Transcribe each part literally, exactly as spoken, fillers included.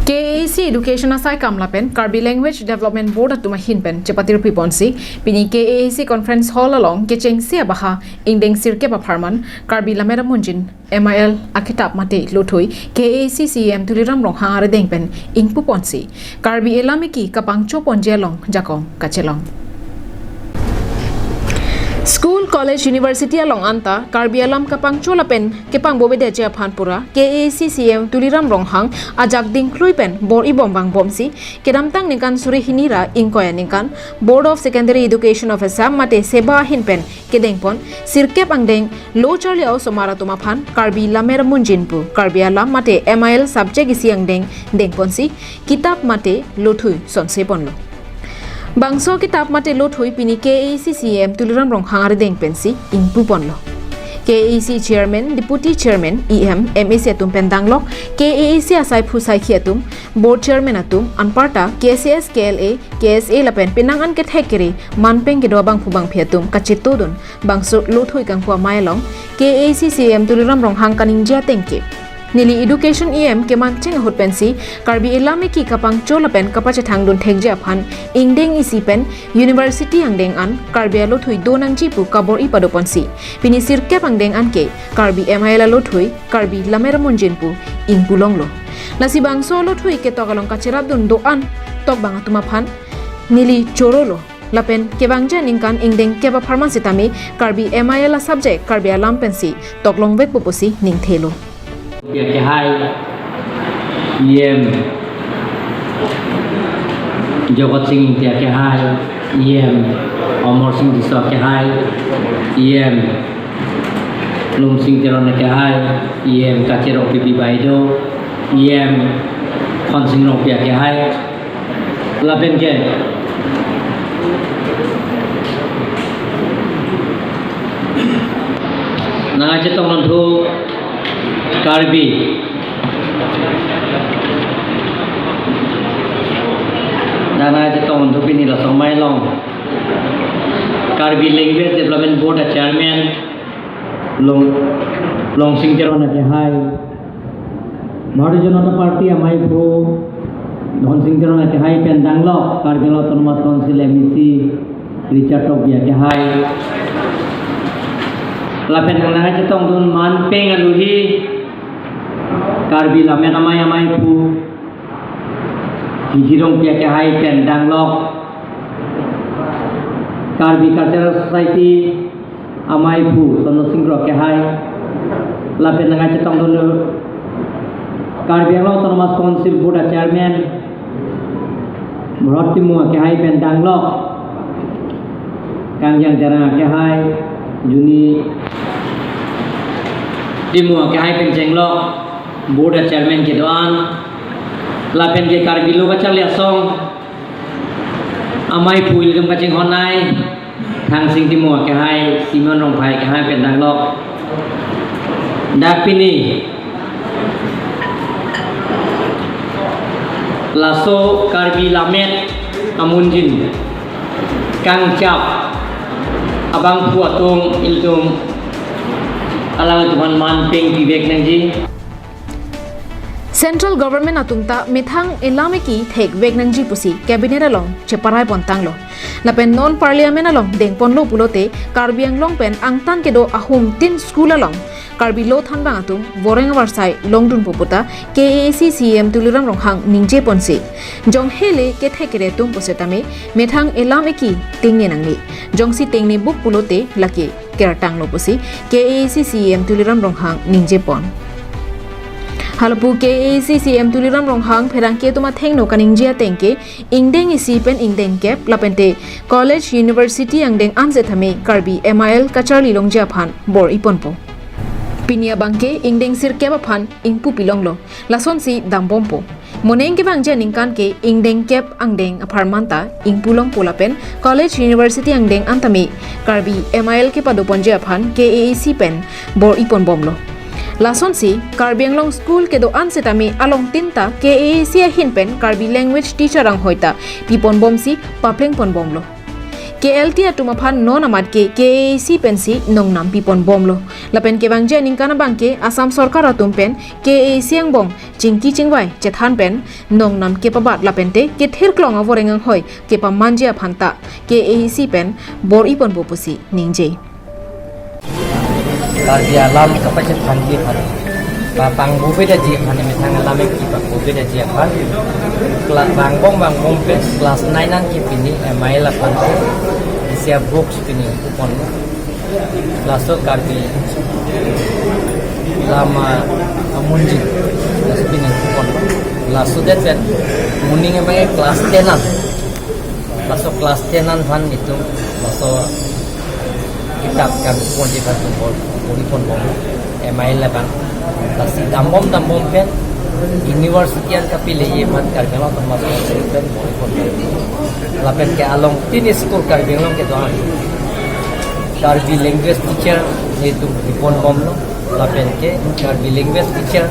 K A A C Education asaikam lapen Karbi Language Development Board atum ahin pen chepatirpi ponsi, pini K A A C Conference Hall along kechengsi abaha ingdeng sirkep apharman Karbi Lammet Amunjin M I L akitap mate lothui K A A C C E M Tuliram Ronghang arideng pen ingpu ponsi, Karbi elam eki kapangcho ponji along jakong kachelong. School, college, university along anta Karbi alam kapangcho lapen kepangbobedeji aphan pura K A A C C E M Tuliram Ronghang ajak dingklui pen bor-ibom vangbomsi, kedamtang ningkan suri hini ra ingkoi aningkan Board of Secondary Education of Assam mate SEBA ahin pen kedengpon sirkep angdeng lo charli a-osomar atum aphan Karbi Lammet Amunjin pu Karbi alam mate M I L subject isi angdeng dengponsi, kitap mate lothui sonse ponlo. Bangso kitap mate lothui pini K A A C C E M Tuliram Ronghang arideng pensi ingpu ponlo. K A A C Chairman, Deputy Chairman, E M, M A C atum pen danglok, K A A C asai phu saikhi atum, Board Chairman atum, anparta K C S, K L A, K S A lapen penang an kethek kere manpeng kedo abangphu bangphi atum kachetodun bangso lothui kangpu amei along K A A C C E M Tuliram Ronghang kaningje ateng ke, neli Education E M kemancheng ahut pensi Karbi elam eki kapangcho lapen kapachethangdun thekji aphan ingdeng isi pen university angdeng an Karbi alothui do nangji pu kabor-i padoponsi, pini sirkep angdeng an ke Karbi M I L alothui Karbi Lammet Amunjin pu ingpu longlo. Lasi bangso lothui ketok along kacherapdun do-an tokbang atum aphan neli chorolo. Lapen kevangji aningkan ingdeng kep apharman sitame Karbi M I L asubject Karbi alam pensi toklongvekpo pusi ningthelo. Tia kehai, E M Jagat Sing Tia kehai, E M Amar Sing Tisso kehai, E M Lum Sing Teron kehai, E M Kachero P P Baido, E M Khonsing Rongpi kehai, lapen ke nangkachetong lanthu Karbi, nangkachetong lanthu pini laso amei along Karbi Language Development Board a Chairman Long, Longsing Teron kehai, Bharatiya Janata Party amaiphu Dhonsing Teron kehai pen danglok, Karbi Anglong Autonomous Council M A C Richard Tokbi kehai, lapen nangkachetongdun manpeng aluhi Karbi Lammet Amei amaiphu Hithi Rongpi kehai pen danglok, Karbi Cultural Society amaiphu Sono Sing Kro kehai, lapen nangkachetongdun Karbi Anglong Autonomous Council Board a Chairman Bharat Timung kehai pen danglok, Kangjang Terang kehai, Juni Timung kehai pen chenglok, Board a Chairman kedo-an, lapen ke Karbi Lo Kacharli Asong amaiphu ilitum kachinghon ai, Thangsing Timung kehai, Simon Rongphai kehai pen danglok. Dak pini laso Karbi Lammet Amunjin kangchap abangphu atum ilitum alanglitum aphan manpeng pivek nangji. Central Government atum ta methang elam eki thekvek nangji pusi Cabinet along cheparai pontanglo. Lapen non Parliament along dengponlo pulote Karbi Anglong pen angtan kedo ahum tin school along Karbi lo thanbang atum voreng avarsai longdunpo puta K A A C C E M Tuliram Ronghang ningje ponsi, jong hele kethek kere atum pusitame methang elam eki tengne nangne. Jongsi tengnebuk pulote lake kertanglo pusi K A A C C E M Tuliram Ronghang ningje pon. Halapu K A A C C E M Tuliram Ronghang pherangke atum athengno kaningje ateng ke ingdeng isi pen ingdeng kep lapente college, university angdeng an setame Karbi M I L kacharli longji aphan bor-i ponpo. Pini abangke ingdeng sirkep aphan ingpu pilonglo. Lasonsi dambompo. Moneng kevangji aningkan ke ingdeng kep angdeng apharman ta ingpu longpo lapen college, university angdeng an tame Karbi M I L kepadoponji aphan K A A C pen bor-i ponbomlo. Lasonsi Karbi Anglong school kedo-an setame along tin ta K A A C ahin pen Karbi language teacher anghoi ta piponbomsi papleng ponbomlo. K L T atum aphan non amat ke K A A C pensi nongnam pipon bomlo. Lapen kevangji aningkan abang ke Assam Sorkar atum pen K A A C angbong chingki chingvai chethan pen nongnam kepabat lapente kethir klong avoreng anghoi kepamanji aphan ta K A A C pen bor-iponpo pusi ningje. Karbi alam kapachethanji aphan, pa pangbubedaji aphan, methang alam ke pangbubedaji aphan, kla-, vangbom vangbom pen class nine an ke pini M I L aphan ke isi a-books pini kupon. Laso Karbi lama amunji, laso pini kupon. Laso det pen moning M I L class ten an. Laso class ten an aphan itum laso kitab kan ponji aphan itum bor-, bor-iponbom, M I L abang. Lasi dambom dambom pen university an kapeleji aphan Karbi Anglong Autonomous Council pen bor-iponbom. Lapen ke along tin school Karbi Anglong kedo-an, Karbi language teacher nelitum iponbomlo. Lapen ke Karbi language teacher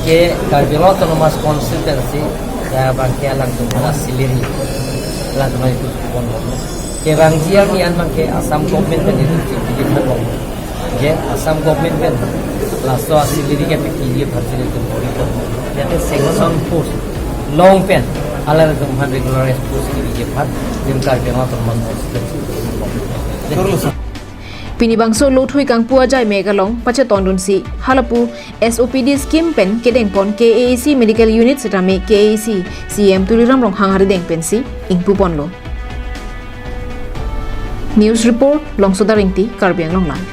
ke Karbi Anglong Autonomous Council pensi, ya, abang ke alangtum aphan salary, alangtum aphan itum iponbomlo. Kevangji arni an abang ke Assam government pen itum chingki pipon bom. Je Assam government pen laso salary kepikiji aphan si itum bor-iponbom. Jate sanction post long pen alangtum aphan regularized post kepiji aphan itum Karbi Anglong Autonomous Council pen iponbom. Pini bangso Lothui kangpu ajai mek along pachetondunsi halapu S O P D scheme pen kedengpon K A A C medical unit setame K A A C C E M Tuliram Ronghang arideng pensi ingpuponlo. News report, Longsoda Ingti, Karbi Anglong Live.